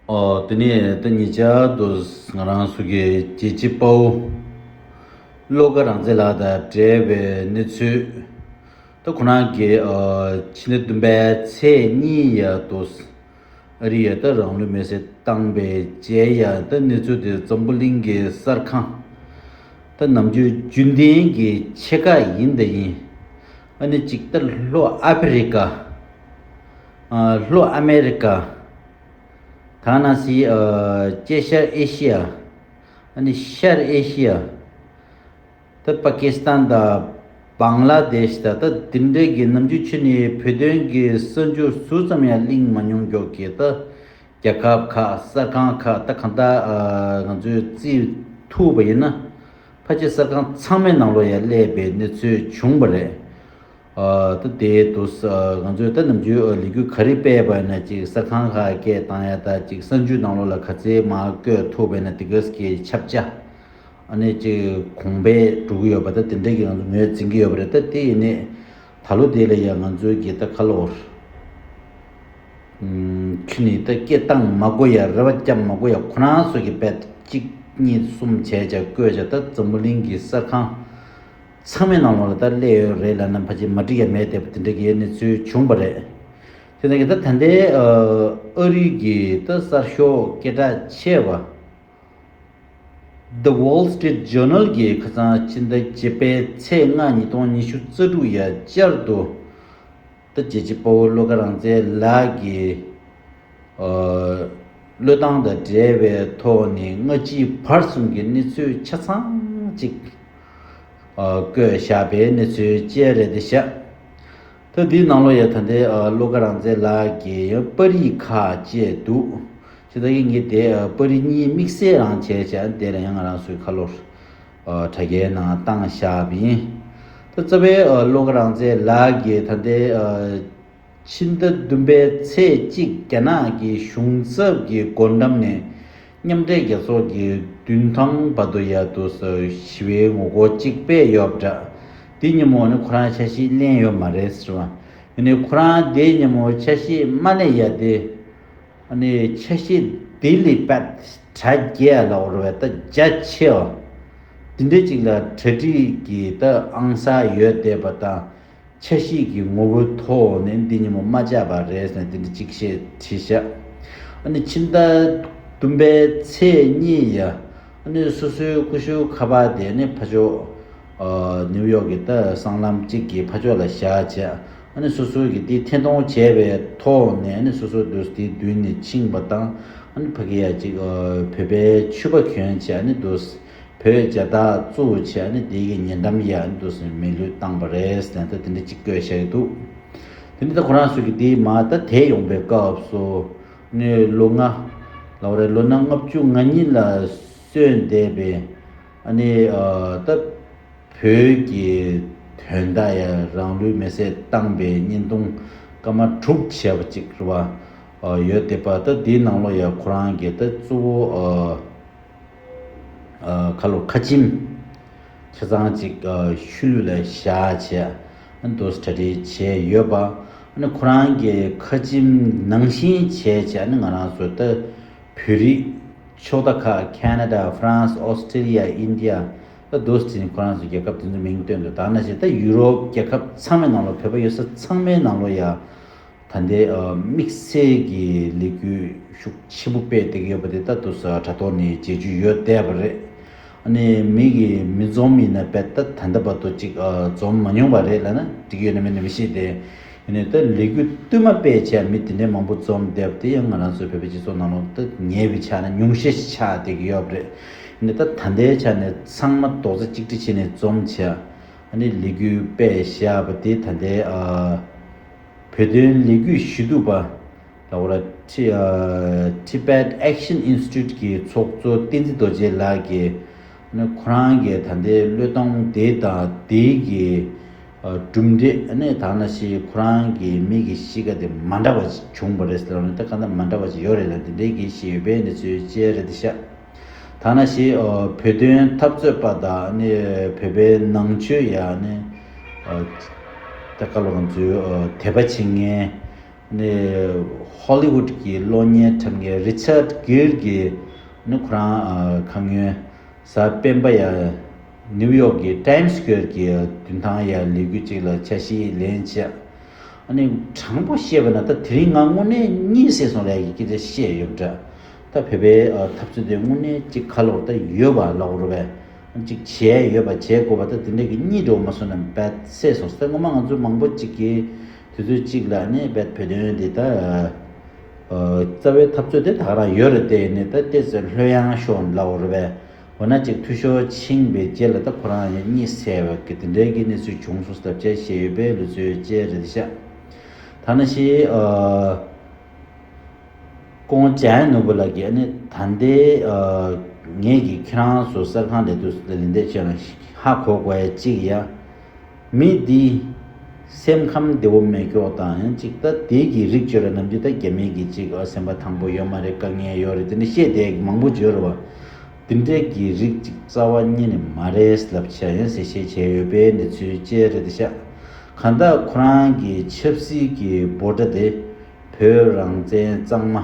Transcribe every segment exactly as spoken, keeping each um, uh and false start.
ཨོ། དེ་ནས་ད་ཉེ་ཆར་དུ་ང་རང་ཚོ་གི་རྒྱལ་གཅེས་དཔའ་བོ་བློ་དགའ་རང་བཙན་ལགས་དང་འབྲེལ་བའི་གནས་ཚུལ། ད་ཁོ་རང་གིས་ཨོ་ཕྱི་ཟླ་བདུན་པའི་ཚེས་གཉིས་ཡ་དུ་ཨ་རི་ཡ་ད་རང་ལུས་མེར་སྲེག་བཏང་པའི་རྗེས་ཡ་ད་གནས་ཚུལ་དེ་འཛམ་བུ་གླིང་གི་གསར་ཁང་ད་ནམ་རྒྱུན་རྒྱུན་ལྡན་གྱི་ཆེ་ཁག་ཡིན་ད་ཡིན། ཨ་ནི་གཅིག་ད་ལྷོ་ཨ་ཕི་རི་ཀ། ཨ། ལྷོ་ཨ་མེ་རི་ཀ། ཐ་ན་སི། ཨ། དཀྱིལ་ཤར་ཨེ་ཤི་ཡ། ཨ་ནི་ཤར་ཨེ་ཤི་ཡ། ད་པ་ཀི་སི་ཐན་དང་བང་ལ་དེཤ་དང་ད་དེ་འདྲའི་གི་ནམ་རྒྱུན་ཕྱི་ནས་བོད་དོན་གི་གསར་འགྱུར་ཟུར་ཙམ་ཡང་གླེང་མ་མྱོང་མགྱོགས་ཀྱི་ད་རྒྱལ་ཁབ་ཁག་གསར་ཁང་ཁག་ད་གང་ལྟར། ཨ། ང་ཚོས་རྩིས་ཐུབ་པ་ཡིན་ན་ཕལ་ཆེར་གསར་ཁང་ཚང་མའི་ནང་ལོགས་ཡ་སླེབས་པའི་གནས་ཚུལ་བྱུང་བ་རེད། ཨ། ད་དེ་དུས་ང་ཚོས་ད་ནམ་རྒྱུན་ལས་འགུལ་ག་རེ་སྤེལ་བ་ཡིན་ན་ཅིག་གསར་ཁང་ཁག་སྐད་བཏང་ཡ་ད་ཅིག་གསར་འགྱུར་ནང་ལོགས་ལ་ག་ཚད་མར་བཀོད་ཐུབ་པ་ཡིན་ན་དེ་ག་ཙམ་གྱི་ཁྱབ་ཆ་ཨ་ནི་ཅིག་གོང་འཕེལ་འགྲོ་གི་ཡོད་པ་ད་དེ་འདྲ་གི་ང་ཚོ་ངོས་འཛིན་གྱི་ཡོད་པ་རེད། ད་དེ་ཡིན་ནའི་ད་ལོ་དེ་ལ་ཡ་ང་ཚོའི་གི་ད་ཁ་ལོར་ཁྱོད་ནི་ད་སྐད་བཏང་མ་དགོས་ཡ། རེ་བ་བརྒྱབ་མ་དགོས་ཡ། ཁོ་རང་ཚོ་གི་བེད་གཅིག་གཉིས་གསུམ་བྱས་བྱས་བཀོད་བྱས་ད་འཛམ་བུ་གླིང་གི་གསར་ཁང་ཚང་མའི་ནང་ལོགས་ལ་ད་སླེབས་ཡོད་རེད་ལབ་ན་ཕལ་ཆེར་མ་འགྲིག་ཡ་མེད་བསྡད་པ་དེ་འདྲ་གི་གནས་ཚུལ་བྱུང་བ་རེད། དེ་ནས་ད་ད་ལྟའི་ཨ་རི་གི་ད་གསར་ཤོག་སྐད་གྲགས་ཆེ་བ། The Wall Street Journal གིས་ཁ་སང་ཕྱི་ཟླ་བརྒྱད་པའི་ཚེས་ལྔ་ཉིས་སྟོང་ཉི་ཤུ་རྩ་དྲུག་ཡ་བསྐྱར་དུ་ད་རྒྱལ་གཅེས་དཔའ་བོ་བློ་དགའ་རང་བཙན་ལགས་ཀྱི་ཨ་བློས་བཏང་དང་འབྲེལ་བའི་ཐོག་ནས་སྔ་ཕྱི་བར་གསུམ་གྱི་གནས་ཚུལ་ཆ་ཚང་གཅིག་ཨ་བཀོད་བཞག་པའི་གནས་ཚུལ་བཅས་རེད་དེ་བཞག་ད་འདིའི་ནང་ལོགས་ཡ་ད་ལྟའི་ཨ་བློ་དགའ་རང་བཙན་ལགས་ཀྱི་ཡང་པར་རིས་ཁག་བཅས་འདུག་ཇི་ལྟར་གྱི་ངས་དེ་ཨ་པར་རིས་གཉིས་དམིགས་བསལ་རང་བྱས་བྱས་དེ་ལ་ཡང་ང་རང་ཚོའི་ཁ་ལོར་ཨ་དྲ་རྒྱའི་ནང་བཏང་བཞག་པ་ཡིན། ད་རྩ་བའི་ཨ་བློ་དགའ་རང་བཙན་ལགས་ཀྱིས་ད་ལྟའི་ཨ་ཕྱི་ཟླ་བདུན་པའི་ཚེས་གཅིག་རྒྱ་ནག་གི་གཞུང་ཚབ་ཀྱི་སྒོ་འགྲམ་ནས་མཉམ་འབྲེལ་རྒྱལ་ཚོགས་ཀྱི་མདུན་ཐང་བར་དུ་ཡར་དུ་ཞི་བའི་ངོ་རྒོལ་གཅིག་སྤེལ་ཡོད་པ་འདྲ། དེ་ཉིན་མོ་ནི་ཁོ་རང་འཆར་གཞི་ལེན་ཡོད་མ་རེད་ཟེར་བ། ཡིན་ནའི་ཁོ་རང་དེ་ཉིན་མོ་འཆར་གཞི་མ་ལེན་ཡ་དེ། ཨ་ནི་འཆར་གཞི་ལྡི་ལི་པད་དྲ་རྒྱ་ལ་འོར་བའི་ད་རྒྱ་ཆེ་བ། དེ་འདྲ་ཅིག་ལ་གྲ་སྒྲིག་གི་ད་ཨང་གསར་ཡོད་བསྡད་པ་དང་། འཆར་གཞི་གི་ངོ་བོའི་ཐོག་ནས་འདི་ཉིན་མོ་མ་བཅག་པ་རེད་ཟེར་ནས་དེ་འདྲ་ཅིག་བཤད་བྲིས་བཞག་ཨ་ནི་ཕྱི་ཟླ་བདུན་པའི་ཚེས་གཉིས་ཡ། ཨ་ནི་སོ་སོའི་ཀུ་ཤུ་ཁ་པར་དེ་ནི་ཕ་ཕྱོགས་ཨ་ནིའུ་ཡོག་གི་ད་སྲང་ལམ་གཅིག་གི་ཕ་ཕྱོགས་ལ་བཞག་བྱས། ཨ་ནི་སོ་སོ་གིས་དེ་འཐེན་གཏོང་བྱས་པའི་ཐོག་ནས་ཨ་ནི་སོ་སོ་དུས་དེའི་མདུན་ནས་ཕྱིན་པ་དང་། ཨ་ནི་ཕ་གི་ཡ་གཅིག་ཨ་བོད་པའི་ཕྱུ་པ་གྱོན་བྱས་ཨ་ནི་དུས་བོད་རྒྱ་སྟག་བཙུགས་བྱས་ཨ་ནི་དེ་གི་ཉེ་འགྲམ་ཡ་ཨ་ནི་དུས་མི་ལུས་བཏང་པ་རེད་ཟེར་ནས་ད་དེ་འདྲ་གཅིག་བཀོད་བཞག་གི་འདུག་དེ་ནི་ད་ཁོ་རང་ཚོ་གིས་དེ་མར་ད་དེད་ཡོང་པའི་སྐབས་སུ་ནི་ལོ་ལྔ་ལབ་རེད། ལོ་ན་ལྔ་བཅུ་ང་གཉིས་ལ་སོན་བསྡད་པའི་ཨ་ནི་ཨ་ད་བོད་ཀྱི་དོན་དག་ཡ་རང་ལུས་མེར་སྲེག་བཏང་པའི་བརྙན་ཐུང་སྐར་མ་དྲུག་བྱས་པ་ཅིག་རེད་བ། ཨ་ཡོད་བསྡད་པ་ད་དེའི་ནང་ལོགས་ཡ་ཁོ་རང་གིས་ད་གཙོ་བོ་ཨ་ཨ་ཁ་ལོ་ཁ་ཆེམས་ཆ་ཚང་ཅིག་ཨ་ཤུལ་ལུས་ལ་བཞག་བྱས་ཨ་ནི་དུ་གྲ་སྒྲིག་བྱས་ཡོད་པ། ཨ་ནི་ཁོ་རང་གི་ཁ་ཆེམས་ནང་བཞིན་བྱས་བྱས་ཨ་ནི་ང་རང་ཚོ་ད་བོད་རིགས་ཕྱོགས་མཐའ་ཁག་ཁེ་ན་ཌ། ཧྥ་རན་སི། ཨོ་སི་ཀྲི་ལི་ཡ། ཨིན་ཌི་ཡ། ད་དུ་ཅིག་ཁོ་རང་ཚོ་རྒྱལ་ཁབ་དེ་ཚོའི་མིང་བཏོན་འདུག་ད་ནང་བཞིན་ད་ཡུ་རོབ་རྒྱལ་ཁབ་ཚང་མའི་ནང་ལོགས་བོད་པ་ཡོད་ས་ཚང་མའི་ནང་ལོགས་ཡ། ད་ལྟའི་ཨ་དམིགས་བསལ་གྱི་ལས་འགུལ་ཤུགས་ཆེན་པོ་སྤེལ་བསྡད་ཀྱི་ཡོད་པ་དེ་ད་དུང་ས་དྲ་ཐོག་ནས་མཇལ་རྒྱུ་ཡོད་བསྡད་པ་རེད། ཨ་ནི་མི་གིས་མི་འཛོམས་ཡིན་ན་དཔེ་ད་ད་ལྟ་བར་དུ་ཅིག་ཨ་འཛོམས་མ་མྱོང་བ་རེད་ལབ་ན་འགྲིག་ཡོད་ན་མེད་ན་མི་ཤེས་ཏེ། ཡིན་ནའི་ད་ལས་འགུལ་བསྟུད་མ་སྤེལ་བྱས་མི་དེ་འདྲའི་མང་པོ་འཛོམས་བསྡད་པ་དེ་ཡང་ང་རང་ཚོའི་བོད་པའི་སྤྱི་ཚོགས་ནང་ལོགས་ད་ཉེ་བའི་ཆ་ནས་ཉུང་ཤས་ཤིག་ཆགས་བསྡད་ཀྱི་ཡོད་པ་རེད། ཡིན་ནའི་ད་ད་ལྟའི་ཆ་ནས་ཚང་མ་རྡོག་རྩ་གཅིག་སྒྲིལ་བྱས་ནས་འཛོམས་བྱས་ཨ་ནི་ལས་འགུལ་སྤེལ་བཞག་པ་དེ་ད་ལྟའི་ཨ། བོད་དོན་ལས་འགུལ་ཞུ་གཏུག་པ་ལ་འོ་ར་ཊི་ཨ་Tibet Action Institute གི་ཚོགས་གཙོ་བསྟན་འཛིན་རྡོ་རྗེ་ལགས་ཀྱིས་ནི་ཁོ་རང་གིས་ད་ལྟའི་བློས་གཏོང་དེ་དང་དེའི་གི་ཨ་གྲུབ་འབྲས་ནི་ད་ནང་བཞིན་ཁོ་རང་གི་མི་གི་གཤིས་ཀ་དེ་མ་འདྲ་བ་ཞིག་བྱུང་བ་རེད་ཟེར་ནས་ད་ག་ན་མ་འདྲ་བ་ཞིག་ཡོད་རེད་ལ་དེ་འདྲའི་གི་ཞིག་ཡོད་པའི་གནས་ཚུལ་བཅས་རེད་དེ་ཤག་ད་ནང་བཞིན་ཨ་བོད་དོན་འཐབ་རྩོད་པ་དང་ནི་བོད་པའི་ནང་ཆོས་ཡ་ནི་ཨ་ད་ག་ལོ་ང་ཚོའི་ཨ་དད་པ་བྱེད་མཁན་ ནི་ཧོ་ལི་ཝུད་ཀྱི་གློག་བརྙན་འཁྲབ་མཁན་རི་ཆར་གིར་གྱིས་ནི་ཁོ་རང་ཨ་ཁ་སྔོན་གཟའ་སྤེན་པ་ཡ་ནིའུ་ཡོག་གི་ཊའིམ་སི་སྐོར་གྱི་མདུན་ཐང་ཡ་ལས་འགུལ་ཅིག་ལ་འཆར་གཞི་ལེན་བྱས། ཨ་ནི་དྲང་པོ་བཤད་པ་ན་ད་དེ་རིང་ང་དངོས་གནས་གཉིད་སད་སོང་ལབ་ཡ་གི་སྐད་ཆ་བཤད་ཡོད་པ་འདྲ། ད་བོད་པའི་ཨ་འཐབ་རྩོད་དེ་དངོས་གནས་ཅིག་ཁ་ལོག་ད་ཡོད་པ་ལབ་དགོས་རེད་པས། ཅིག་བྱས་ཡོད་པ་བྱས་དགོས་པ་ད་དེ་འདྲ་གི་གཉིད་འགྲོ་མ་སོང་ན་བད་སད་སོང་ཟེར། སྔོན་མ་ང་ཚོ་མང་པོ་ཅིག་གིས་དུས་ཚོད་ཅིག་ལ་ནི་བད་བོད་དོན་འདི་ད་རྩ་བའི་འཐབ་རྩོད་དེ་ད་ག་རང་ཡོད་རེད་དེ་ནི་ད་ལྟས་ཚེ་ལྷོད་ཡངས་ཤོག་ལབ་དགོས་རེད་པས། འོ་ན་ཅིག་འཐུས་ཤོར་ཕྱིན་པའི་རྗེས་ལ་ད་ཁོ་རང་ཡང་གཉིད་སད་པ་གི་དེ་འདྲའི་གི་གནས་ཚུལ་བྱུང་སོང་ཟེར་བྱས་བཤད་ཡོད་པའི་ལུས་ཚོད་བཅས་རེད་ཤག་ད་ནི་ཤི་ཨ། ཀོང་ཅན་ནོར་བུ་ལགས་ཀྱིས་ཨ་ནི་ད་ལྟའི་ཨ་ངེད་ཀྱིས་ཁྱེད་རང་ཚོ་གསར་ཁང་ལས་དུས་ལས་འདས་བྱས་ན་ཧ་གོ་དགོས་ཡ་གཅིག་ཡ། མི་འདི་སེམས་ཁམས་བདེ་བོ་མེད་ཀྱོག་དང་ཡང་གཅིག་ད་དེའི་གི་རིགས་བཅོས་ར་ནམ་རྒྱུན་ད་རྒྱ་མི་གི་གཅིག་ཨ་སེམས་པ་ཐང་པོ་ཡོད་མ་རེད། དཀའ་ངལ་ཡོད་རེད། དེ་འདྲ་བཤད་བསྡད་མང་པོ་བརྗོད་ར་བ། དེ་འདྲའི་གི་རིགས་གཅིག་རྩ་བ་ཉིད་ནས་མ་རེད་ལབ་བྱས་ཡང་གསལ་བཤད་བྱས་ཡོད་པའི་གནས་ཚུལ་བཅས་རེད་ཤག་གང་ལྟར་ཁོ་རང་གི་ཆབ་སྲིད་ཀྱི་འབོད་སྒྲ་དེ་བོད་རང་བཙན་གཙང་མ།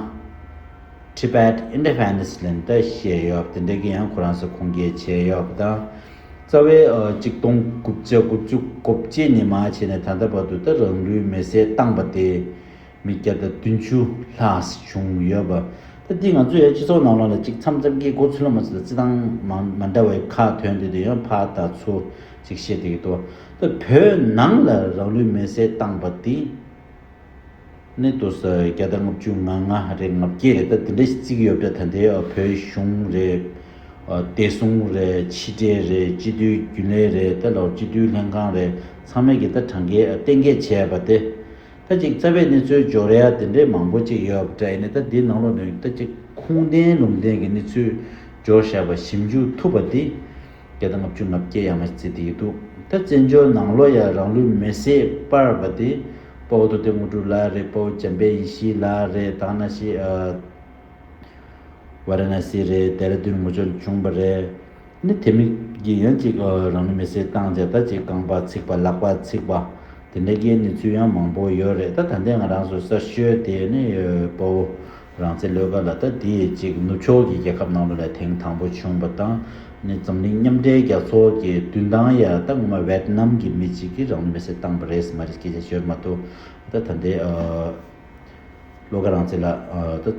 Tibet Independence ལབ་ནས་ད་བཤད་ཡོད་པ་དེ་འདྲ་གི་ཡང་ཁོ་རང་ཚོ་ཁུངས་སྐྱེལ་བྱས་ཡོད་པ་དང་། རྩ་བའི་ཨ་གཅིག་སྟོང་དགུ་བརྒྱ་དགུ་བཅུ་གོ་གཅིག་ནས་མར་བྱས་ནས་ད་ལྟ་བར་དུ་ད་རང་ལུས་མེར་སྲེག་བཏང་པ་དེ་མི་བརྒྱ་དང་བདུན་ཅུ་ལྷག་བྱུང་ཡོད་པ། ད་འདི་ང་ཚོ་ཡང་སྤྱི་ཚོགས་ནང་ལོགས་ལ་གཅིག་མཚམས་མཚམས་ཀྱི་མགོ་ཚོས་ལ་མ་ཚོས་ལ་རྩི་སྟངས་མ་མ་འདྲ་བའི་ཁ་ཐོན་དེ་དེ་ཡང་ཕར་དང་ཚུར་གཅིག་བཤད་དེ་གི་འདུག་ད་བོད་ནང་ལ་རང་ལུས་མེར་སྲེག་བཏང་པ་དེ། ནི་དུ་ས་བརྒྱ་དང་ལྔ་བཅུ་ང་ལྔ་རེ་ལྔ་བརྒྱད་རེ་ད་དེ་འདྲ་ཞིག་བརྩི་གི་ཡོད་པ་ད་ལྟའི་བོད་གཞུང་རེད། བདེ་སྲུང་རེད། ཕྱི་འབྲེལ་རེད། སྤྱི་འཐུས་རྒྱུན་ལས་རེད། ད་ལོ་སྤྱི་འཐུས་ལྷན་ཁང་རེད། ཚང་མས་ཀྱི་ད་གྲངས་ཀའི་གཏན་འཁེལ་བྱས་པ་དེ། ད་ཅིག་རྩ་བའི་གནས་ཚུལ་འབྱོར་ཡ་དེ་འདྲའི་མང་པོ་ཅིག་ཡོད་པ་འདྲ་ཡིན་ན་ད་འདིའི་ནང་ལོགས་ནས་ད་ཅིག་ཁུངས་ལྡན་ལུང་ལྡན་གྱི་གནས་ཚུལ་འབྱོར་བཞག་པ་ཞིབ་འཇུག་ཐུབ་པ་དེ། བརྒྱ་དང་ལྔ་བཅུ་ང་བརྒྱད་ཡར་མར་བརྩིས་ཏེ་ཡོད་འདུག་ད་བཙན་བྱོལ་ནང་ལོགས་ཡ་རང་ལུས་མེར་སྲེག་སྤར་བ་དེ་དཔའ་བོ་རྡོ་རྗེ་དངོས་གྲུབ་ལགས་རེད། དཔའ་བོ་འཇམ་དཔལ་ཡེ་ཤེས་ལགས་རེད། ད་ནང་བཞིན་ཨ་ཝ་ར་ཎ་སི་རེད། ལྡེ་ར་ལྡུན་ངོ་ཕྱོགས་ལ་བྱུང་བ་རེད། ནི་དེ་མིན་གྱི་ཡང་ཅིག་ཨ་རང་ལུས་མེར་སྲེག་བཏང་རྗེས་ད་ཅིག་རྐང་པ་ཚིག་པ་ལག་པ་ཚིག་པ་དེ་འདྲ་གི་གནས་ཚུལ་ཡང་མང་པོ་ཡོད་རེད། ད་ད་ལྟའི་ང་རང་ཚོ་གསར་ཤོས་དེ་ནི་དཔའ་བོ། རང་བཙན་བློས་དགའ་ལ་ད་དེ་ཡི་གཅིག་ནུབ་ཕྱོགས་ཀྱི་རྒྱལ་ཁབ་ནང་ལོགས་ལ་ཐེངས་དང་པོ་བྱུང་བ་དང་། ནི་འཛམ་གླིང་མཉམ་འབྲེལ་རྒྱལ་ཚོགས་ཀྱི་མདུན་ཐང་ཡ་ད་ངོ་མ་ཝེད་ནམ་གྱི་མི་གཅིག་གིས་རང་ལུས་མེར་སྲེག་བཏང་པ་རེད་མ་རེད་སྐད་ཆ་ཤོད་མ་གཏོགས། ད་ད་ལྟའི་ཨ་བློ་དགའ་རང་བཙན་ལགས་ཨ་ད་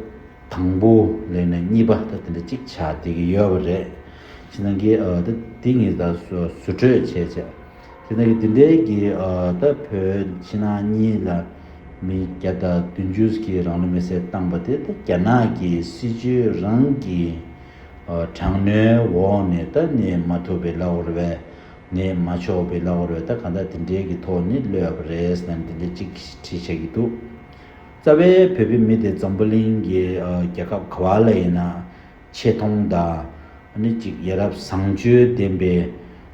དང་པོ་ལས་ནས་གཉིས་པ་ད་དེ་འདྲ་གཅིག་ཆགས་བསྡད་ཀྱི་ཡོད་པ་རེད། ཕྱི་ནང་གི་ཨ་ད་དེ་ངས་ད་བཟོ་བཟོ་གྲོས་བྱས་བྱས། དེ་ནས་འདི་འདྲའི་གི་ཨ་ད་བོད་ཕྱི་ནང་གཉིས་ལ་མི་བརྒྱ་དང་བདུན་ཅུ་གིས་རང་ལུས་མེར་སྲེག་བཏང་པ་དེ་ད་རྒྱ་ནག་གི་སྲིད་ཇུས་རང་གི་ཨ་དྲག་གནོན་འོག་ནས་ད་གནས་མ་ཐུབ་པའི་ལབ་དགོས་རེད་པས། གནས་མ་ཆོག་པའི་ལབ་དགོས་རེད་པས། ད་གང་ལྟར་དེ་འདྲའི་གི་ཐོག་ནས་གློད་པ་རེད་ཟེར་ནས་འདི་འདྲ་གཅིག་བྲིས་བཞག་གི་འདུག་རྩ་བའི་བོད་པའི་མི་དེ་འཛམ་བུ་གླིང་གི་ཨ་རྒྱལ་ཁབ་ག་བ་ལ་ཡིན་ན་ཆེ་མཐོང་དང་། ཨ་ནི་ཅིག་ཡ་རབས་བཟང་སྤྱོད་ལྡན་པའི་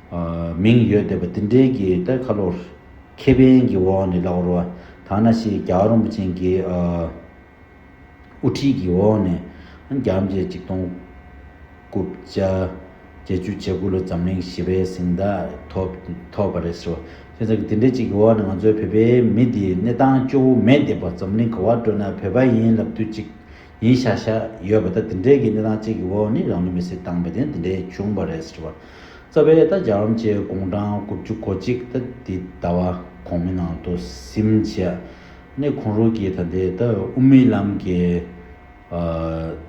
ཨ་མིང་ཡོད་བསྡད་པ་དེ་འདྲའི་གི་ད་ཁ་ལོར་ཁེ་ཕན་གྱི་འོག་ནས་ལབ་རོ། ད་ནང་བཞིན་རྒྱལ་བ་རིན་པོ་ཆེ་གི་ཨ་དབུ་ཁྲིད་ཀྱི་འོག་ནས་ཨ་ནི་རྒྱལ་བ་རིན་པོ་ཆེ་ཆིག་སྟོང་དགུ་བརྒྱ་བརྒྱད་ཅུ་གྱ་དགུ་ལོ་འཛམ་གླིང་ཞི་བའི་གཟེངས་རྟགས་ཐོབ་ཐོབ་པ་རེད་ཟེར་བ། བྱས་ཙང་དེ་འདྲའི་ཅིག་གི་འོག་ནས་ང་ཚོའི་བོད་པའི་མི་དེའི་གནས་སྟངས་སྐྱོ་བོ་མེད་བསྡད་པ། འཛམ་གླིང་ག་བ་འགྲོ་ན་བོད་པ་ཡིན་ལབ་དུས་ཅིག་ཡིན་ཤག་ཤག་ཡོད་པ། ད་དེ་འདྲའི་གི་གནས་སྟངས་གཅིག་གི་འོག་ནས་རང་ལུས་མེར་སྲེག་བཏང་པ་དེ་དེ་འདྲའི་བྱུང་བ་རེད་ཟེར་བ། རྩ་བའི་ད་རྒྱལ་བ་རིན་པོ་ཆེ་དགུང་གྲངས་དགུ་བཅུ་གོ་གཅིག་ད་འདི་ཟླ་བ་གོང་མའི་ནང་དུ་གཟིམས་བྱས་ནས་ཁོང་རང་གི་ད་ལྟའི་ད་དབུ་མའི་ལམ་གྱི་ཨ་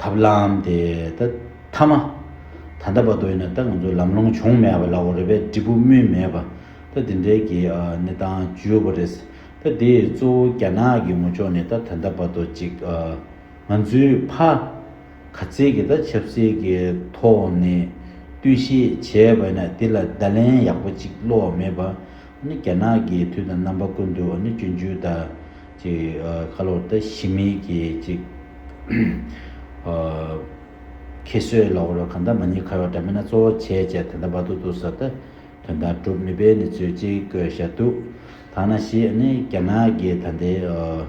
ཐབས་ལམ་དེ་ད་མཐའ་མ་ད་ལྟ་བར་དུ་ཡིན་ན་ད་ང་ཚོ་ལམ་ལྷོང་བྱུང་མེད་པ་ལབ་དགོས་རེད་པས། འབྲས་བུ་སྨིན་མེད་པ་ད་དེ་འདྲའི་གི་ཨ་གནས་སྟངས་བརྗོད་པ་རེད། ད་དེ་གཙོ་བོ་རྒྱ་ནག་གི་ངོས་ཕྱོགས་ནས་ད་ད་ལྟ་བར་དུ་ཅིག་ཨ། ང་ཚོའི་ཕ་ག་ཚད་ཀྱི་ད་ཆབ་སྲིད་ཀྱི་ཐོག་ནས་གཏུག་བཤེར་བྱས་པ་ན་དེ་ལ་བརྡ་ལན་ཡག་པོ་ཅིག་སློག་མེད་པ། ཨ་ནི་རྒྱ་ནག་གིས་དུས་དང་རྣམ་པ་ཀུན་ཏུ་ཨ་ནི་སྐྱོན་བརྗོད་དང་ཅིག་ཁ་ལོ་ད་ཞི་མི་གི་ཅིག་ཁྱད་གསོད་ལོག་རོ་གང་ལྟར་མ་ཉེས་ཁ་གཡོག་འདྲ་མིན་སྣ་ཚོགས་བྱས་བྱས་ད་ལྟ་བར་དུ་འདུག་ས་ད། དོན་དག་གྲུབ་མེད་པའི་གནས་ཚུལ་ཅིག་བཀོད་བཞག་འདུག་ད་ནང་བཞིན་ནི་རྒྱ་ནག་གིས་ད་ལྟའི་ཨ་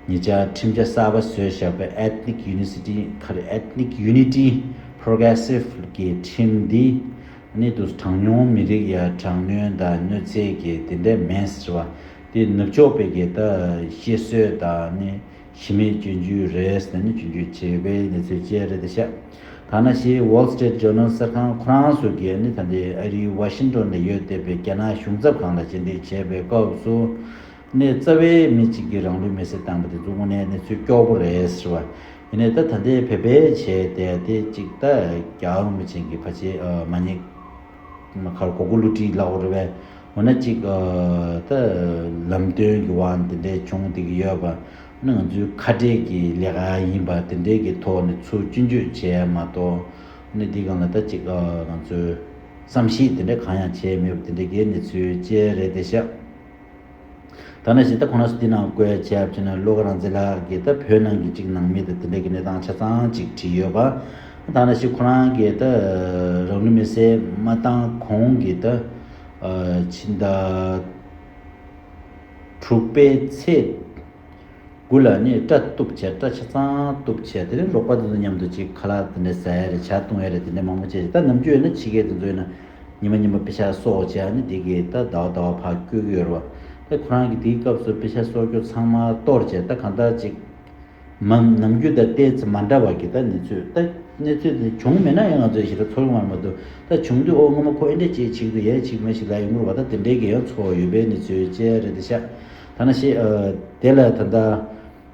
ཉེ་ཆར་ཁྲིམས་འཆར་གསར་པ་བཟོས་བཞག་པའི་Ethnic Unity ཁ་རེ། Ethnic Unity Progressive གི་ཁྲིམས་འདི་ནི་དུ་གྲངས་ཉུང་མི་རིགས་ཡ་དྲག་གནོན་དང་གནོད་འཚེ་གི་དེ་འདྲ་མེད་ཟེར་བ། དེ་ནུབ་ཕྱོགས་པའི་གི་ད་བཤད་སྲོལ་དང་ནི་གཞི་མེད་སྐྱོན་བརྗོད་རེད་ཟེར་ནས་སྐྱོན་བརྗོད་བྱས་པའི་གནས་ཚུལ་བཅས་རེད་དེ་ཤག་ད་ནང་བཞིན་Wall Street Journal གསར་ཁང་ཁོ་རང་ཚོ་གིས་ནི་ད་ལྟའི་ཨ་རིའི་ཝ་ཤིང་ཏོན་ལ་ཡོད་བསྡད་པའི་རྒྱ་ནག་གཞུང་ཚབ་ཁང་ལ་མཇལ་འཕྲད་བྱས་པའི་སྐབས་སུ། ནས་རྩ་བའི་མི་གཅིག་གིས་རང་ལུས་མེར་སྲེག་བཏང་པ་དེ་ཚོ་དངོས་གནས་གནས་ཚུལ་སྐྱོ་པོ་རེད་ཟེར་བ། ཡིན་ནའི་ད་ད་ལྟའི་བོད་པའི་བྱས་ཏེ་དེ་གཅིག་ད་རྒྱལ་བ་རིན་པོ་ཆེ་གི་ཕ་ཆེ་མ་ཉེས་མ་ཁར་གོ་གོ་བསླུ་བྲིད་ལབ་དགོས་རེད་པས། འོ་ན་གཅིག་ད་ལམ་སྟོན་གྱི་དབང་དེ་འདྲས་བྱུང་བསྡད་ཀྱི་ཡོད་པ། ཨ་ནི་ང་ཚོའི་ཁ་བྲལ་གྱི་ལས་ཀ་ཡིན་པ་དེ་འདྲས་ཀྱི་ཐོག་ནས་ཚུར་སྐྱོན་བརྗོད་བྱས་མ་གཏོགས། ཨ་ནི་འདི་སྒང་ལ་ད་གཅིག་ང་ཚོའི་བསམ་ཤེས་དེ་འདྲས་གང་ཡང་བྱས་མེད་པ་དེ་འདྲས་ཀྱི་གནས་ཚུལ་བཅས་རེད་དེ་ཤག་ད་ནང་བཞིན་ད་ཁོང་རྣམ་ཚོ་འདི་ནང་བཀོད་བྱས་པ་བྱས་ན་བློ་དགའ་རང་བཙན་ལགས་ཀྱིས་ད་བོད་ནང་གི་གཅིག་ནང་མི་དང་དེ་འདྲ་གི་གནས་སྟངས་ཆ་ཚང་ཅིག་བྲིས་ཡོད་པ། ད་ནང་བཞིན་ཁོ་རང་གིས་ད་རང་ལུས་མེར་སྲེག་མ་བཏང་གོང་གི་ད་ཕྱི་ཟླ་དྲུག་པའི་ཚེས་དགུ་ལ་ནི་སྐྲ་གཏུབ་བྱས། སྐྲ་ཆ་ཚང་གཏུབ་བྱས། དེ་ནས་རོགས་པ་དེ་ཚོ་མཉམ་དུ་ཅིག་ཁ་ལག་དེ་འདྲ་ཟ་ཡ་རེད། ཇ་བཏུང་ཡ་རེད། དེ་འདྲ་མང་པོ་བྱས། ད་ནམ་རྒྱུན་ཡོད་ན་ཕྱི་རྒྱལ་དེ་ཚོ་ཡོད་ན། ཉི་མ་ཉི་མ་པེ་ཤག་གསོག་བྱས། ཨ་ནི་དེ་གི་ད་ཟླ་བ་ཟླ་བ་ཕར་བསྐྱོད་ཀྱི་ཡོད་རེད་བ། ད་ཁོ་རང་གིས་དེའི་སྐབས་སུ་པེ་ཤག་གསོག་རྒྱུ་ཚང་མ་གཏོར་བྱས། ད་གང་ལྟར་ཅིག་མ་ནམ་རྒྱུན་དང་ཏོག་ཙམ་མ་འདྲ་བ་གི་ད་གནས་ཚུལ། ད་གནས་ཚུལ་དེ་བྱུང་མེད་ན་ཡང་ང་ཚོས་ཞེ་དྲག་ཚོར་ཡོང་བ་མ་གཏོགས། ད་བྱུང་དུས་ཨོ་སྔོན་མ་ཁོ་ཨེ་འདྲ་ཅིག་བྱེད་ཀྱི་འདུག་ཡ་ཅིག་མ་ཞིག་ལ་ཡོང་གི་རེད་བ། ད་དེ་འདྲའི་གི་ཡང་ཚོར་བ་ཡོད་པའི་གནས་ཚུལ་བཅས་རེད་དེ་ཤག་ད་ནང་བཞིན་དེ་ལ་ད་ལྟ།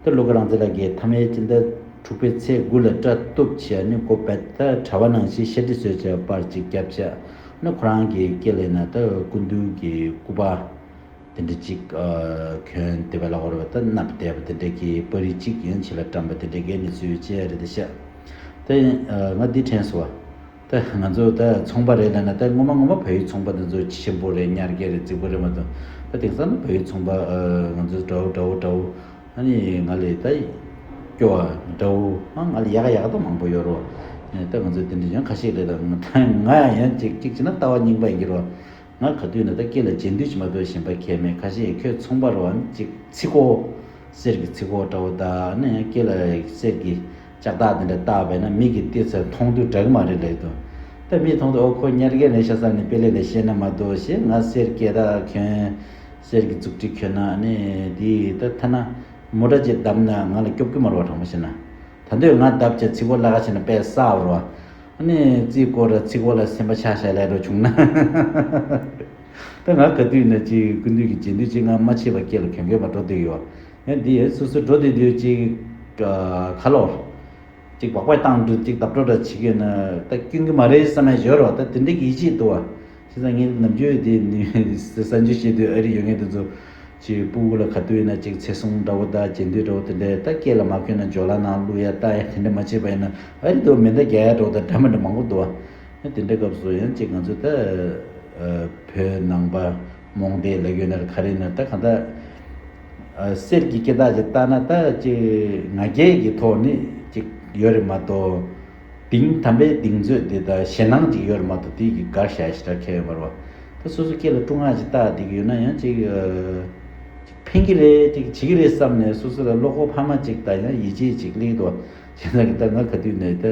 ད་བློ་དགའ་རང་བཙན་ལགས་ཀྱིས་མཐའ་མའི་སྤྱི་ཟླ་དྲུག་པའི་ཚེས་དགུ་ལ་སྐྲ་གཏུབ་བྱས་ནས་ཁོ་བལ་ད་གྲྭ་པ་ནང་བཞིན་ཤར་ཁྲི་བཟོས་བྱས་པར་ཅིག་བརྒྱབ་བྱས། ནི་ཁོ་རང་གི་སྐེ་ལ་ན་ད་སྐུ་མདུན་གྱི་སྐུ་པར་དེ་འདྲ་ཅིག་གྱོན་བསྡད་པ་ལ་འོར་བ་ད་མནབས་བསྡད་པ་དེ་འདྲ་གི་པར་རིས་ཅིག་ཡང་ཕྱི་ལ་བཀྲམ་པ་དེ་འདྲ་གི་གནས་ཚུལ་བཅས་རེད་དེ་ཤག་ད་ང་འདི་དྲན་སོང་བ། ད་ང་ཚོ་ད་ཚོང་པ་རེད་ལབ་ན་ད་ངོ་མ་ངོ་མ་བལ་ཡུལ་ཚོང་པ་དེ་ཚོ་ཆེན་པོ་རེད། ཉར་རྒྱས་རེད། རྫིག་པོ་རེད་མ་གཏོགས། ད་དེང་སང་ན་བལ་ཡུལ་ཚོང་པ་ང་ཚོ་འདྲ་བོ་འདྲ་བོ་འདྲ་བོ། ཨ་ནི་ང་ལས་ད་སྐྱོ་བ་འདྲ་བོ། ཨ་ང་ལས་ཡག་ག་ཡག་ག་ད་མང་པོ་ཡོད་རོ། ད་ང་ཚོ་དེ་འདྲ་ཡང་ཁ་ཤས་རེད། ད་ང་ད་ང་ཡང་ཡང་ཅིག་ཅིག་བྱས་ན་ལྟ་བ་རྙིང་པ་ཡིན་གྱི་རོ། ང་ག་དུས་ན་ད་སྐེ་ལ་རྗེས་མཐུད་ཅིག་མ་གཏོགས་གཞན་པ་གས་མེད། ཁ་ཤས་ཁྱོད་ཚོང་པ་རོ། ཨ་ནི་ཅིག་ཚིག་གོ་གསེར་གྱི་ཚིག་གོ་འདྲ་བོ་ད་ནི་སྐེ་ལ་གསེར་གྱི་ལྕགས་ཐག་དེ་འདྲ་བཏགས་པས་ན་མི་གི་ལྟས་ཚད་མཐོང་དུས་དྲག་མ་རེད་ལབ་འདུག་ད་མི་མཐོང་དུས་ཨོ་ཁོ་ཉར་རྒྱས་ནས་ཤ་ས་ནས་དཔེ་ལས་ལས་ཤེས་ན་མ་གཏོགས་ཞེས། ང་གསེར་སྐེ་ཐག་གྱོན། གསེར་གྱི་མཛུབ་དྲེད་གྱོན་ན་ནི་དེ་ད་ཐ་ན་མོ་ཊ་ཅིག་བརྡབས་ན་ང་ལ་སྐྱོབ་ཀྱི་མ་རེད་བ། དྲང་པོ་བཤད་ན། ད་དུང་ང་བརྡབ་བྱས་ཚིག་གོ་ལ་ཁ་བྱས་ན་དཔེ་གསར་བ་རེད་བ། ཨ་ནི་རྩིས་སྐོར་ར་ཚིག་གོ་ལ་སེམས་པ་ཆགས་ཤག་ལས་འགྲོ་བྱུང་ན། ད་ང་ག་དུས་ན་ཅིག་སྐུ་མདུན་གྱི་རྗེས་མཐུད་ཅིག་ང་མ་བྱས་པ་སྐེ་ལ་གྱོན་གྱོན་པ་འགྲོ་བསྡད་ཡོད། ཡང་འདི་ཡང་སོ་སོ་འགྲོ་བསྡད་དུས་ཅིག་ཁ་ལོ་ཅིག་སྦག་སྦག་བཏང་འགྲོ་ཅིག་བརྡབ་འགྲོ་འདྲ་བྱེད་ཀྱི་ན་ད་སྐྱོན་གྱི་མ་རེད་བསམ་ཡ་ཡོད་རེད་བ། ད་དེ་འདྲ་གི་ཡིད་ཆེས་འདུག་བ། བྱས་ཙང་ངས་ནམ་རྒྱུན་དེ་ནི་གསར་འགྱུར་བཤད་དུས་ཨ་རི་ཡོད་མཁན་དེ་ཚོ་ཅིག་ཕྲུ་གུ་ལ་ག་དུས་ཡིན་ན་ཅིག་ཚེ་སྲུང་འདྲ་བོ་དང་རྗེས་མཐུད་འདྲ་བོ་དེ་འདྲས་ད་སྐེ་ལ་མ་གྱོན་ན་ཇོ་ལ་ནང་བླུག་ཡ་ལྟ་ཡ་དེ་འདྲ་མ་བྱས་པ་ཡིན་ན་ཨ་རི་དུ་མེ་མདའ་རྒྱག་ཡ་འདྲ་བོ་དང་འདྲ་མི་འདྲ་མང་པོ་འདུག་བ། དེ་འདྲ་སྐབས་སུ་ཡང་ཅིག་ང་ཚོ་ད་བོད་ནང་པ་རྨོངས་དད་ལབ་ཡོད་ན་ག་རེ་ན་ད་གང་ལྟར་གསེར་གྱི་སྐེ་ཐག་ཅིག་བཏགས་ན་ད་ཅིག་ང་རྒྱལ་གྱི་ཐོག་ནས་ཅིག་ཡོད་རེད་མ་གཏོགས། གདེང་དམ་པའི་གདེང་ཚོད་དེ་དང་ཞེད་སྣང་ཅིག་ཡོད་རེད་མ་གཏོགས་དེ་གི་དགའ་ཤ་ཞེ་དྲག་ཁྱད་ཡོད་མ་རེད་བ། ད་སོ་སོ་སྐེ་ལ་སྐྲུ་ངག་ཅིག་བཏགས་བསྡད་ཀྱི་ཡོད་ན་ཡང་ཅིག་ཅིག་ཕན་གྱི་རེད་ཅིག་བྱེད་ཀྱི་རེད་བསམ་ནས་སོ་སོ་ལ་བློ་ཁོག་འཕར་མ་ཅིག་དང་ཡང་ཡིད་ཆེས་ཅིག་སླེབས་འདུག་བ། བྱས་ཙང་གི་ད་ང་ག་དུས་ནས་ད་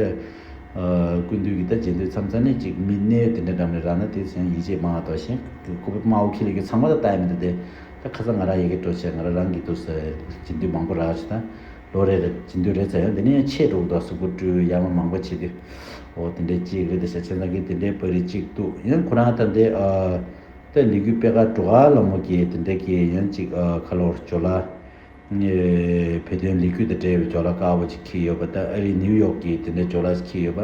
སྐུ་མདུན་གྱི་ད་རྗེས་མཐུད་མཚམས་མཚམས་ནས་ཅིག་མི་གནས་དེ་འདྲ་འགྲམ་ནས་རག་ན་དེ་ཚོ་ཡང་ཡིད་ཆེས་མང་བ་དོ་ཞིང་སྐུ་པར་དམར་པོ་འཁྱེར་ལ་རྒྱུ་ཚང་མ་ད་ལྟ་ཡ་མི་འདུག་སྟེ། ད་ཁ་སང་ང་རང་ཡི་གེ་སྤྲོ་བྱས་ང་རང་རང་གི་འདུག་ཟེར་རྗེས་མཐུད་མང་པོ་རག་ཅིག་ད། ལོ་རེ་རེ་རྗེས་མཐུད་རེ་ཚ་ཡང་དེ་ནས་ཡང་ཆེ་འགྲོ་གི་འདུག་གཟུགས་པོ་སྤྲུལ་ཡ་མ་མང་པོ་བྱེད་དུས། འོ་དེ་འདྲའི་གཅིག་རེད་དེ་ཤ་ཆེ་ཚང་གི་དེ་འདྲའི་པར་རིས་གཅིག་འདུག་ཡང་ཁོ་རང་ད་འདྲའི་ཨ། ད་ལི་གུ་པེ་ཀ་འགྲོ་ག་ལ་མོ་གི་དེ་འདྲ་གི་ཡང་གཅིག་ཨ་ཁ་ལོར་ཇོ་ལ། བོད་དོན་ལས་འགུལ་དང་འབྲེལ་བའི་ཇོ་ལ་དཀར་པོ་ཅིག་འཁྱེར་ཡོད་པ་ད་ཨ་རི་ནིའུ་ཡོག་གི་དེ་འདྲའི་ཇོ་ལ་ཅིག་འཁྱེར་ཡོད་པ།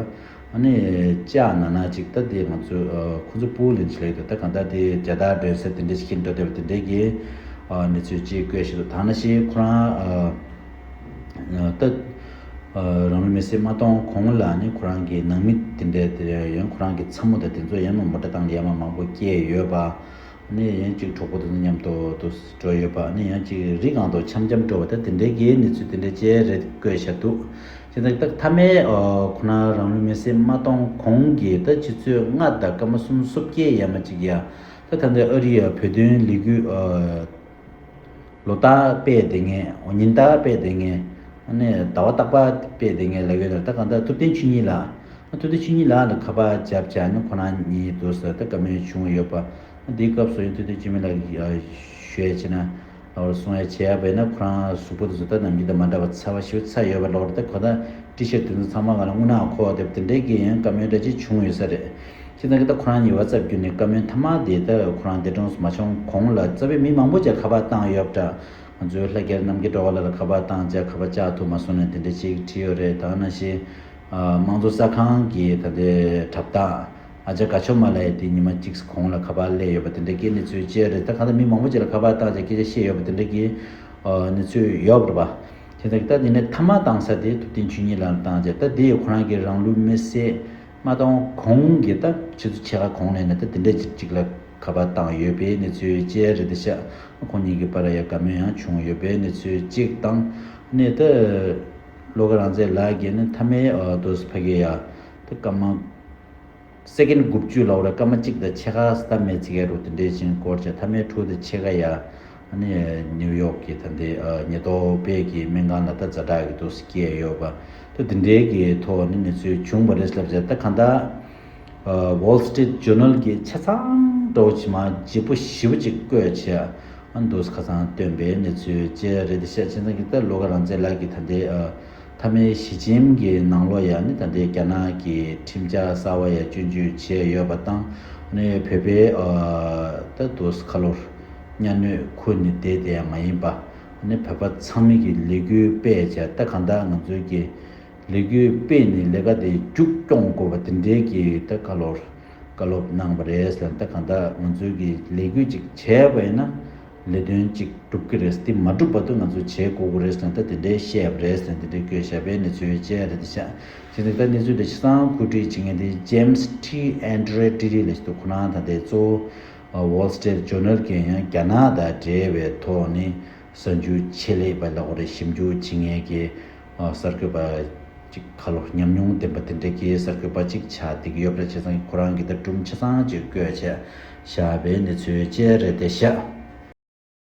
ཨ་ནི་ལྕགས་ནང་ན་ཅིག་ད་དེ་ང་ཚོ་ཁོ་ཚོ་པུའུ་ལིན་ཅི་ལེགས་དང་ད་གང་ལྟར་དེ་རྒྱ་དར་སྒྲོན་ས་དེ་འདྲ་ཞིག་འགྲོ་བསྡད་པ་དེ་འདྲའི་གི་གནས་ཚུལ་ཅིག་བཀོད་བཞག་འདུག་ད་ནང་བཞིན་ཁོ་རང་ད་རང་ལུས་མེར་སྲེག་མ་གཏོང་གོང་ལ་ནི་ཁོ་རང་གི་ནང་མི་དེ་འདྲ་དེ་ཡང་ཁོ་རང་གི་ཚ་མོ་དང་དེ་ཚོ་ཡང་མོ་ཊ་བཏང་ལ་ཡ་མ་མང་པོ་སྐྱེས་ཡོད་པ། ནི་ཡང་གཅིག་གྲོགས་པོ་དེ་ཚོ་མཉམ་དུ་དུ་འགྲོ་ཡོད་པ་ནི་ཡང་གཅིག་རི་སྒང་དུ་འཆམ་འཆམ་འགྲོ་བ་ད་དེ་འདྲའི་གི་གནས་ཚུལ་དེ་འདྲ་ཅིག་རེད་བཀོད་བཞག་འདུག་དེ་ནས་ད་མཐའ་མའི་ཁོ་ན་རང་ལུས་མེར་སྲེག་མ་གཏོང་གོང་གི་ད་ཆུ་ཚོད་ལྔ་དང་སྐར་མ་སུམ་ཅུ་སོ་བརྒྱད་ཡས་མ་གཅིག་ཡ། ད་ད་ལྟ་ཨ་རི་ཡ་བོད་དོན་ལས་འགུལ་ལོ་ལྟར་སྤེལ་བསྡད་མཁན་ཉིན་ལྟར་སྤེལ་བསྡད་མཁན་ནི་ཟླ་བ་རྟག་པར་སྤེལ་བསྡད་མཁན་ལབ་ཡོད་ན་ད་གང་ལྟར་ཐུབ་བསྟན་ཆོས་ཉིད་ལགས། ཐུབ་བསྟན་ཆོས་ཉིད་ལགས་ལ་ཁ་པར་བརྒྱབ་བྱས་ནས་ཁོ་རང་གཉིས་འདུག་ཟེར་ད་བཀའ་མོལ་བྱུང་ཡོད་པ། འདིའི་སྐབས་སུ་ཡང་ཐུབ་བསྟན་ཆོས་ཉིད་ལགས་ཞུ་ཡས་བྱས་ན། ལ་གསུང་ཡ་བྱས་པ་ཡིན་ན། ཁོ་རང་གཟུགས་པོ་དེ་ཚོ་ད་ནམ་རྒྱུན་དང་མ་འདྲ་བ་ཚ་བ་ཞེ་པོ་ཚ་ཡོད་པ་ལོག་རེད། ད་ཁོ་ད་ཊི་ཤར་ཊི་དེ་ཚོ་ཚང་མ་ག་ལ་རྔུལ་ནག་འཁོར་བ་དེ་དེ་འདྲའི་གི་ཡང་བཀའ་མོལ་འདྲ་ཅིག་བྱུང་ཡོད་ས་རེད། ཁྱེད་ཚང་གི་ད་ཁོ་རང་གཉིས་བ་ཙབ་བརྒྱུད་ནས་བཀའ་མོལ་མཐའ་མ་དེ་ད་ཁོ་རང་འདས་གྲོངས་སུ་མ་བྱུང་གོང་ལ་རྩ་བའི་མི་མང་པོ་ཅིག་ཁ་པར་བཏང་ཡོད་པ་འདྲ། ང་ཚོའི་ལྷ་རྒྱལ་རྣམ་རྒྱལ་སྒྲོལ་དཀར་ལགས་ལ་ཁ་པར་བཏང་བྱས་ཁ་པར་བཅག་ཐུབ་མ་སོང་ནས་དེ་འདྲ་ཅིག་བྲིས་ཡོད་རེད། ད་ནང་བཞིན་དམངས་གཙོ་གསར་ཁང་གི་ད་ལྟའི་དྲ་བདག་ཨ་ཅག་དགའ་ཕྱོགས་མ་ལགས་དེ་ཉི་མ་གཅིག་གོང་ལ་ཁ་པར་སླེབས་ཡོད་པ་དེ་འདྲ་གི་གནས་ཚུལ་བཅས་རེད། ད་གང་ལྟར་མི་མང་པོ་ཅིག་ལ་ཁ་པར་བཏང་བྱས་སྐད་ཆ་བཤད་ཡོད་པ་དེ་འདྲ་གི་གནས་ཚུལ་ཡོད་རེད་པ། དེ་འདྲ་གི་ད་དེ་ནས་མཐའ་མ་བཏང་ས་དེ་ཐུབ་བསྟན་ཆོས་ཉིད་ལགས་ལ་བཏང་བྱས། ད་དེ་ཡི་ཁོ་རང་གི་རང་ལུས་མེར་སྲེག་མ་བཏང་གོང་གི་ད་ཆུ་ཚོད་ཕྱེད་ཀ་གོང་ལ་ནས་ད་དེ་འདྲ་ཅིག་ཅིག་ལ་ཁ་པར་བཏང་ཡོད་པའི་གནས་ཚུལ་བཅས་རེད་ཤག་ཁོང་གཉིས་ཀྱི་བར་ཡ་བཀའ་མོལ་ཡང་བྱུང་ཡོད་པའི་གནས་ཚུལ་གཅིག་དང་། ནས་ད་བློ་དགའ་རང་བཙན་ལགས་ཀྱིས་ནི་མཐའ་མའི་ཨ་དུས་ཕ་གི་ཡ་ད་སྐར་མ་སེ་ཀེན་དགུ་བཅུ་ལབ་ར་སྐར་མ་གཅིག་དང་ཕྱེད་ཀ་ཙམ་མེད་ཚིག་ཡ་རུ་དེ་འདྲའི་ཅིག་འགོར་བྱས། མཐའ་མའི་དྲུག་དང་ཕྱེད་ཀ་ཡ་ཨ་ནི་ནིའུ་ཡོག་གི་ད་ལྟའི་ཨ་ཉེན་རྟོག་པའི་གི་སྨན་ཁང་ལ་ད་ཛ་དྲག་གི་འདུག་སྐྱེས་ཡོད་པ། ད་དེ་འདྲའི་གི་ཐོག་ནས་གནས་ཚུལ་བྱུང་བ་རེད་ལབ་བྱས། ད་གང་ལྟར་ཨ་Wall Street Journal གི་ཆ་ཚང་འདྲ་བོ་ཅིག་མ་བརྗེ་པོ་ཞེ་པོ་ཅིག་བཀོད་བྱས། ཨ་འདུག་ཁ་སང་བཏོན་པའི་གནས་ཚུལ་བཅས་རེད་ཤག་ཁྱེད་ཚང་གི་ད་བློ་དགའ་རང་བཙན་ལགས་ཀྱིས་ད་ལྟའི་ཨ་མཐའ་མའི་ཞི་འཇིམ་གྱི་ནང་ལོགས་ཡ་ནི་ད་ལྟའི་རྒྱ་ནག་གི་ཁྲིམས་འཆར་གསར་བ་ཡ་སྐྱོན་བརྗོད་བྱས་ཡོད་པ་དང་། ཨ་ནི་བོད་པའི་ཨ་ད་འདུག་ཁ་ལོར་གཉའ་གནོན་ཁུར་ནས་བསྡད་དེ་ཡང་མ་ཡིན་པ། ཨ་ནི་བོད་པ་ཚང་མས་ཀྱི་ལས་འགུལ་སྤེལ་བྱས། ད་གང་ལྟར་ང་ཚོའི་གི་ལས་འགུལ་སྤེལ་ནས་ལས་ཀ་དེ་མཇུག་སྐྱོང་དགོས་པ་དེ་འདྲའི་གི་ད་བཀའ་སློབ་བཀའ་སློབ་གནང་བ་རེད་ཟེར། ད་གང་ལྟར་ང་ཚོའི་གི་ལས་འགུལ་ཅིག་བྱས་པ་ཡིན་ན་ལས་དོན་ཅིག་འགྲུབ་ཀྱི་རེད། དེ་མ་འགྲུབ་བར་དུ་ང་ཚོ་བྱེད་དགོས་ཀྱི་རེད་ཟེར། ད་དེ་འདྲའི་བཤད་པ་རེད་ཟེར། དེ་འདྲའི་བཀོད་བཞག་པའི་གནས་ཚུལ་བཅས་རེད་ཤག་དེ་ནི་ད་གནས་ཚུལ་དེ་ཆ་ཚང་གོ་སྒྲིག་བྱེད་མཁན་དེ་James T Andretti་ལགས་ཤིག་འདུག་ཁོ་རང་ད་ལྟའི་གཙོ་བོ་Wall Street Journal་གི་ཡང་རྒྱ་ནག་དང་འབྲེལ་བའི་ཐོག་ནས་གསར་འགྱུར་ཆེད་ལས་པ་ལ་ཁོ་རེ་ཞིབ་འཇུག་བྱེད་མཁན་གྱི་ཨ་གསར་འགོད་པ་ཅིག་ཁ་ལོ་ཉམས་མྱོང་ལྡན་པ་དེ་འདྲ་གི་གསར་འགོད་པ་ཅིག་ཆགས་བསྡད་ཀྱི་ཡོད་པ་རེད། བྱས་ཙང་ཁོ་རང་གིས་ད་སྒྲུང་ཆ་ཚང་ཅིག་བཀོད་བྱས་བཞག་པའི་གནས་ཚུལ་བཅས་རེད་བསྡད་ཤག